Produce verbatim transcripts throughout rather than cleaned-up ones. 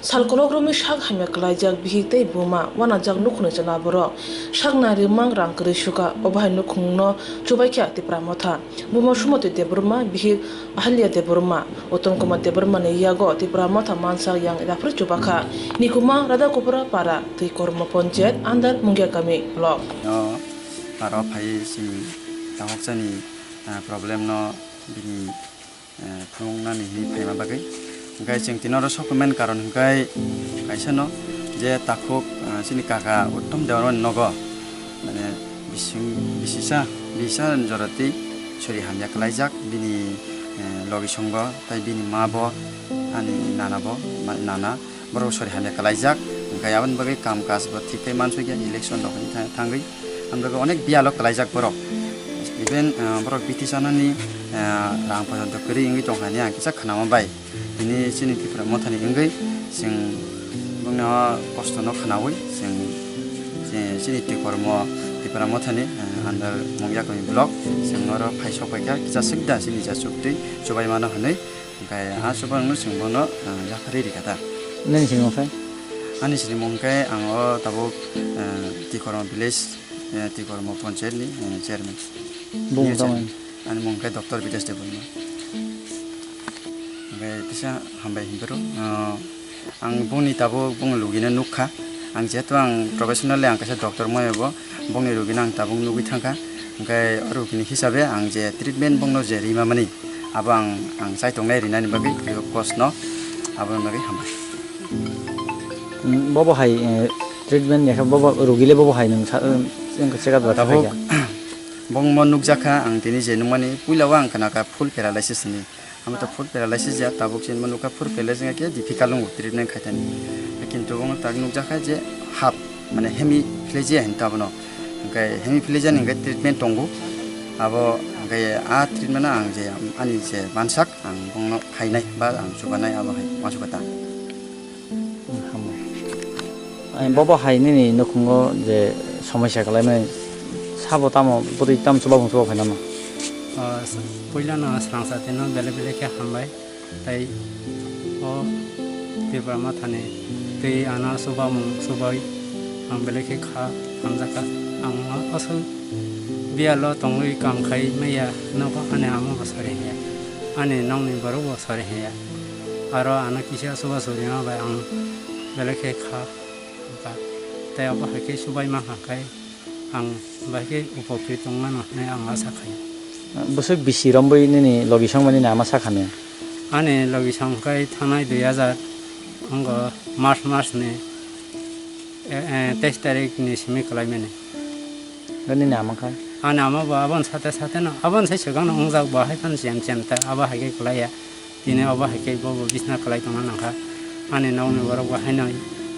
Sal kolok romwi sak hamya kwlaijak bihik tei buma wanajak nukhungni chwla borok sakna rimang rang kwrwi sukha, obo hai nukhungno chubaikha Tipra Motha. Buma Sumati Debbarma, bihik Ahalya Debbarma, Uttam Kumar Debbarmani yago Tipra Motha mansak yang yaphar chubakha. Nikuma Radha Kupra Para, Twikormo Ponchayat under Mungia Kami Block. No, aro phai chini takhukjani, ah, problem no bini eh, phunuknani hinwi phaima bagwi. Hwnkhe chwng tini oro sokphaimani karon hwnkhe kaisa no je takhuk, eh, chini kaka Uttom Debbarmani nogo, mane, bising, bisisa, bisa jora twi sori hamya kwlaijak bini, eh, logisong bo tei bini ma bo, ani nana bo, ma-, nana. Borok sori hamya kwlaijak, hwnkhe aboni bagwi kam kaj bo thik khe mansukya, election rok hinwi thang-, thangwi, aboni bagwi onek biyalo kwlaijak borok. Even, ah, borok bithi chanani, ah, rang pojonto kwrwi wngwi tongkha hinwi ang kisa khwnama bai. Tini chini Tipra Mothani wngwi chwng bongni o kosto no khwnawi chwng, chini, chini Twikormo Tipra Mothani, ah, under Mungyakami block chwng oro phai sok paikha, kisa swk da chini ja chuktwi chubai mano hinwi. Hwnkhe ha chuba wngno chwng bono, ah, yapharwi rikha ta. Nini sinimung khe? Ani sinimung khe ang o tabuk, ah, Twikormo village, ah, Twikormo ponchayat ni, ah, chairman. Bumung New tamo? Chairman. Ani mung khe Doctor Bidesh Debbarma. Hwnkhe kisa hambai hinphuru, ah, ang bongni tabuk bongni logino nukha. Ang jehetu ang professionally ang kaisa doctor wngmani bo. Bongni rogino ang tabuk nugwi thangkha, hwnkhe o rogini hisabe ang je treatment bongno je rimamani, abo ang, ang chaitongnai rinani bagwi, bebak cost no, aboni bagwi hambai. Mm, bobo hai, eh, treatment ya khe bobo rogi le bobo hai nwng sa-, eh, wngkha check up rok Tabuk khaikha. Bongmo nukjakha ang tini je nukmani, puila o ang khnakha full paralysis hinwi. Amo to foot paralysis ya, tabuk chini nukha foot paralysis wngkha khe difficult wngo treatment khaitani. Kintu omo tak nukjakha je half, mane hemiplegia hinwi abono. Hwnkhe hemiplegia ni hwnkhe treatment tongo. Abo hwnkhe a treatment no ang je ani je mansak ang bongno khainai ba ang chubanai abo hai uansukha ta. Hambai. Ai, bobo hai nini nukhungo je somosya kwlaimani sabo tamo bwtwi tamo chubamung chuba phainama? Ah, s-, puilano swrangsa tino belai belai khe hambai. Tai o Tipra Mothani twi ano chubamung chubai ang belai khe kha hamjakha. Ang aswk biyalo tongwi kam khai maya nogo ani ama bo sari hiya. Ani nokni borok bo sari hiya. Aro ano kisa chuba churima bai ang belai khe kha, kha. Tei abo hai khe chubai mankha khai ang bai khe upokrit wng mano hinwi ang asa khai. Bwswk bisi romwi nini logi songmani ama sakha maya? Ani logi song khai thanai dui hazar wngkha March mas ni, eh, eh, teis tarik ni simi kwlai mani. Nini ama kha? Ani ama bo aboni sate sate no, aboni sai swkang no wngjak bo hai phano chem chem ta abo hai khe kwlai ya. Tini obo hai khe bobo bisna kwlai tongna nangkha. Ani nokni borok bo haino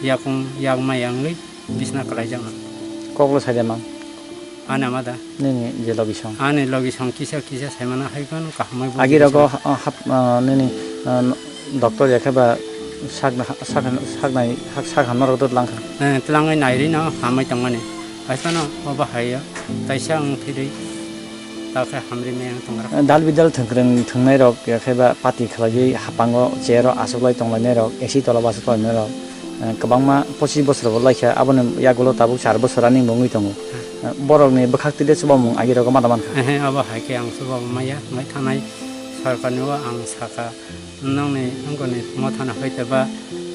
yakung yakma yangwi bisna kwlaijakna. Koklo saida mang? Ani ama da? Nini je logi song? Ani logi song kisa kisa saimano hai phano kahamwi bo Agi rogo bisna ha-, hap-, ah, nini, ah, doctor ya khe ba sakna ha-, sakna saknai hak sak hamna rok dot langkha. Eh, twlangwi nairino hamwi tongmani. Hai phano obo hai ya. Kaisa wng thwirwi ta khe hamri maya wng tong rak. Dal bidal thwngkwrwng thwngnai rok, ya khe ba party khlaiwi hapango chair o achuklai tonglainai rok, A C tola o achuklainai rok, eh, kwbangma pochis bosor bo laikha, aboni yagulo tabuk char bosor running bo wngwi tongo. Hmm. Eh, borokni bwkhak twi de chubamung agi rogo ma da mankha. Ehe, abo hai khe ang chubamung maya, wngwi thanai sorkarni o ang sakha. Nokni wngkoni mothano hoite ba,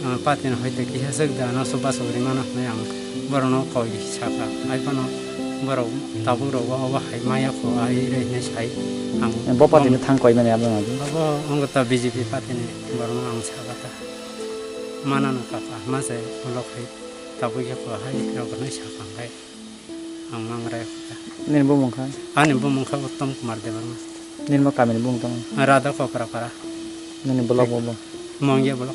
ah, party no hoite kisa swk da no chuba chuk rimano hinwi ang borokno koi sakha. Hai phano borok tabuk rogo obo hai maya kho, ai re hinwi sai ang. Bo party no thang koi mani abo no? Abo wngkha ta B J P party ni borokno ang sakha ta. Manano kaka, ma se ulo khai tabuk ya kho hai rok hinwi sakha khai. Ang mang rai kha. Nini bumung kha? Ani bumung kha Uttom Kumar Debbarma. Nini bo kamini bumung tong? Radha Kopra Para. Nini block bo bo? Mongya block.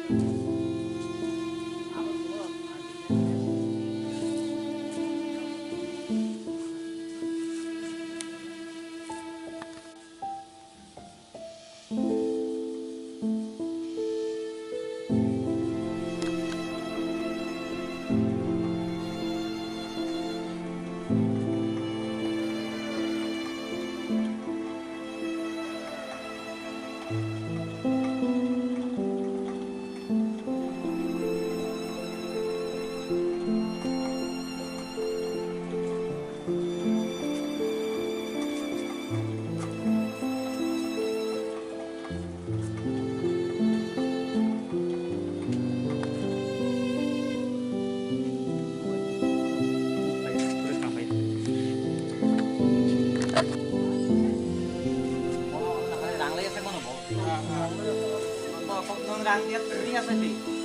Rang le se kono bo. Nang rang dia, dia se di.